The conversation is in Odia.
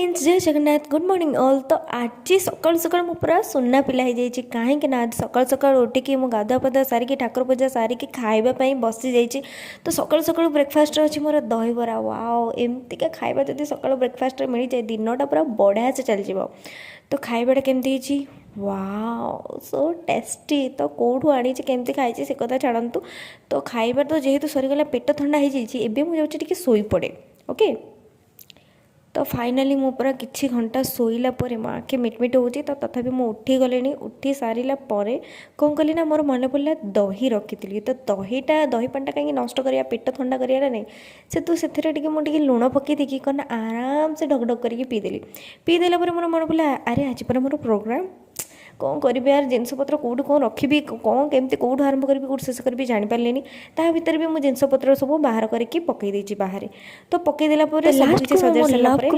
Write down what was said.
ଫ୍ରେଣ୍ଡସ୍, ଜୟ ଜଗନ୍ନାଥ, ଗୁଡ଼୍ ମର୍ଣ୍ଣିଂ ଅଲ୍। ତ ଆଜି ସକାଳୁ ସକାଳୁ ମୁଁ ପୁରା ସୁନା ପିଲା ହେଇଯାଇଛି, କାହିଁକି ନା ଆଜି ସକାଳୁ ସକାଳୁ ଉଠିକି ମୁଁ ଗାଧୁଆ ପାଧୁଆ ସାରିକି, ଠାକୁର ପୂଜା ସାରିକି ଖାଇବା ପାଇଁ ବସିଯାଇଛି। ତ ସକାଳୁ ସକାଳୁ ବ୍ରେକଫାଷ୍ଟରେ ଅଛି ମୋର ଦହିବରା। ୱାଓ, ଏମିତିକା ଖାଇବା ଯଦି ସକାଳୁ ବ୍ରେକଫାଷ୍ଟରେ ମିଳିଯାଏ, ଦିନଟା ପୁରା ବଢ଼ିଆ ସେ ଚାଲିଯିବ। ତ ଖାଇବାଟା କେମିତି ହେଇଛି? Wow, so tasty. ତ କେଉଁଠୁ ଆଣିଛି, କେମିତି ଖାଇଛି, ସେ କଥା ଛାଡ଼ନ୍ତୁ। ତ ଖାଇବା ତ ଯେହେତୁ ସରିଗଲା, ପେଟ ଥଣ୍ଡା ହେଇଯାଇଛି, ଏବେ ମୁଁ ଯାଉଛି ଟିକେ ଶୋଇପଡ଼େ। ଓକେ, ତ ଫାଇନାଲି ମୁଁ ପୁରା କିଛି ଘଣ୍ଟା ଶୋଇଲା ପରେ ମୋ ଆଖି ମିଟମିଟ ହେଉଛି, ତ ତଥାପି ମୁଁ ଉଠିଗଲିଣି। ଉଠି ସାରିଲା ପରେ କ'ଣ କଲି ନା, ମୋର ମନେ ପଡ଼ିଲା ଦହି ରଖିଥିଲି। ତ ଦହିଟା, ଦହି ପାଣିଟା କାହିଁକି ନଷ୍ଟ କରିବା, ପେଟ ଥଣ୍ଡା କରିବା ନା ନାହିଁ? ସେ ତ ସେଥିରେ ଟିକେ ମୁଁ ଟିକେ ଲୁଣ ପକାଇ ଦେଇକି କ'ଣ ନା ଆରାମସେ ଢକ ଢକ କରିକି ପିଇଦେଲି। ପିଇଦେଲା ପରେ ମୋର ମନେ ପଡ଼ିଲା, ଆରେ ଆଜି ପରା ମୋର ପ୍ରୋଗ୍ରାମ୍। କ'ଣ କରିବି ୟାର? ଜିନିଷପତ୍ର କେଉଁଠୁ କ'ଣ ରଖିବି, କ'ଣ କେମିତି, କେଉଁଠୁ ଆରମ୍ଭ କରିବି, କେଉଁଠୁ ଶେଷ କରିବି, ଜାଣିପାରିଲିନି। ତା ଭିତରେ ବି ମୁଁ ଜିନିଷପତ୍ର ସବୁ ବାହାର କରିକି ପକାଇ ଦେଇଛି ବାହାରେ। ତ ପକାଇ ଦେଲା ପରେ ସବୁ କିଛି ଲାଷ୍ଟକୁ ମୁଁ ସଜାଡ଼ି ମୋ ସାରିଲା ପରେ ଲଭ୍କୁ